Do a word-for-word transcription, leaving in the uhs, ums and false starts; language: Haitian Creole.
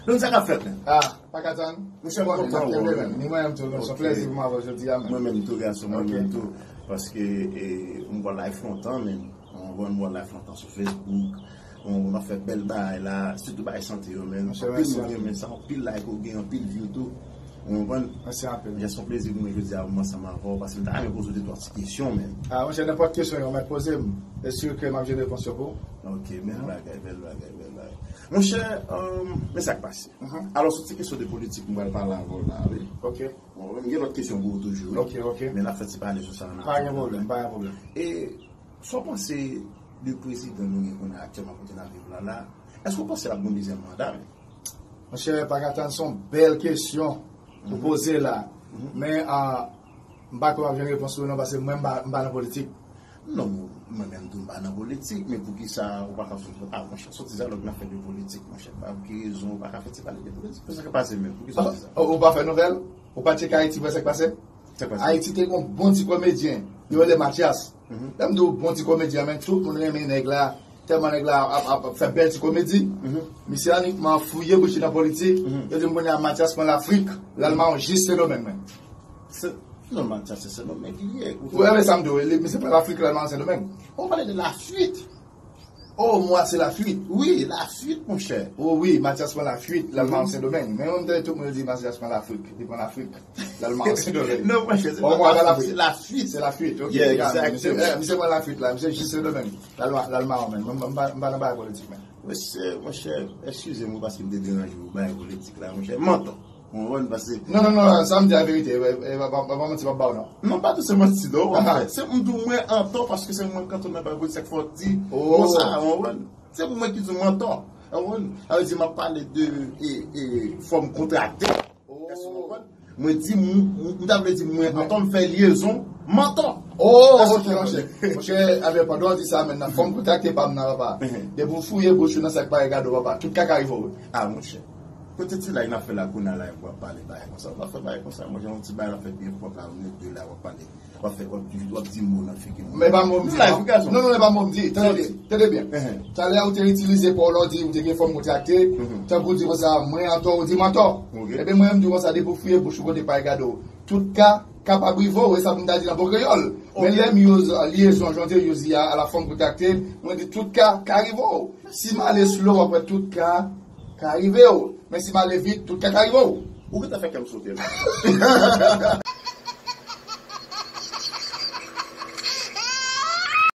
Donn sa k ap fèt, men. Ah, pa ka tann. Monchè, m kontan wè w, men. Ni mwen menm tou, men se yon plezi pou mwen avè w jodi a, men. Mwen menm tou, gason, mwen menm tou. Paske, e, m wè live lontan, men. Mwen wè live lontan sou Facebook. Mwen wè m ap fè bèl bagay la, sitou bagay sante yo, men. Anpil moun renmen sa, anpil like ou gen, anpil view tou. Ou konprann? Mèsi anpil. Jès yon plezi pou mwen jodi a pou mwen ansanm avè w, paske m ta renmen poze w de twa ti kesyon, men. Ah, monchè, nenpòt kesyon yo mèt poze m. E si ke m ap jwenn repons yo pou ou. Ok, bèl bagay, bèl bagay, bèl bagay. Monchè, men sa k pase. Alò, sou ti kesyon de politik, m pral pale avè w la, wi. Ok. Bon, m gen lòt kesyon pou ou toujou, wi. Ok, ok. Men n ap fè ti pale sou sa. Pa gen pwoblèm, pa gen pwoblèm. E sa w panse de prezidan nou gen kounye a aktyèlman kote n ap viv la la? Èske w panse l ap gen yon dezyèm manda, men? Monchè, pa ka tann, se yon bèl kesyon ou poze la. Men, ah, m pa kwè w ap jwenn repons ou non, paske mwen, m pa, m pa nan politik. Non, mwen menm tou m pa nan politik, men poukisa ou pa ka sot, ah, monchè, soti dyalòg nan fè de politik, monchè, pa gen rezon ou pa ka fè ti pale de politik. Sa k pase menm? Poukisa ou di sa? Ou pa fè nouvèl? Ou pa tcheke Ayiti pou wè sa k pase? Ayiti te gen yon bon ti komedyen, yo rele Mathias. Lè m di w bon ti komedyen, men tout moun renmen nèg la, tèlman nèg la ap, ap, ap fè bèl ti komedi. Misye anikman fouye bouch li nan politik. Yo di m kounye a Mathias pran Lafrik, l al mawon jis Sendomeng, men. Non, Mathias se Sendomeng li ye. Ou renmen sa m di w, misye pran Lafrik, l al mawon Sendomeng. Ou pale de Lafrik. Oh, moi, c'est la fuite. Oui, la fuite, mon cher. Oh oui, Mathias pran la fuite, l al mawon Sendomeng. Men mwen, m tande tout moun di Mathias pran Lafrik, li pran Lafrik, l al mawon Sendomeng. Non, mon cher, c'est pas la fuite, c'est la fuite. C'est la fuite, ok. Yeah, exactement. Misye pran la fuite la, misye jis Sendomeng, l al mawon, men. Mwen, m pa nan bagay politik, men. Mesye, monchè, eskize m wi paske m te deranje w bagay politik la, monchè. Mantò. Ou konprann? Paske. Non, non, non, sa m di a verite. E, e, pa, pa, pa manti m ap ba w non. Non, pa di w se manti non. Anfen, se m di w mwen antò paske se mwen k antre nan bagay politik, sa k fè w di konsa, ou konprann? Se pou mwen ki di w mwen antò. Ou konprann? Sa vle di m ap pale de, e, e, fòm kontrakte. Èske w konprann? Mwen di, m, m, m ta vle di mwen antò, m fè lyezon mantò. Oh, ok, monchè. Monchè, alò, pandan w di sa, men nan fòm kontrakte pa m nan, papa. Depi w fouye bouch ou nan sa k pa regade w, papa, tout ka ka rive w. Ah, monchè. Kote ti lay n ap fè la kounye a la, epi w ap pale bagay konsa. W ap fè bagay konsa, monchè, yon ti bagay l ap fèt byen pwòp la, nou de la, w ap pale. W ap fè, w ap, w ap di mo nan figi moun. Men pa mo m di non. Non, non, men pa mo m di. Tande byen, tande byen. Talè a ou te itilize pawòl la, ou di ou te gen fòm kontrakte. Tankou w di konsa, mwen antò, ou di m antò. Ebyen, mwen, m di w konsa, depi w fouye bouch ou kote pa regade w, tout ka kapab rive w, e sa pou m ta di nan bon kreyòl. Men lè m use lyezon, jan w te use li a, a la fòm kontrakte, mwen di tout ka ka rive w. Si m ale slow, w ap wè tout ka ka rive w. Men si m ale vit, tout ka ka rive w. Ou gentan fè kè m sote la.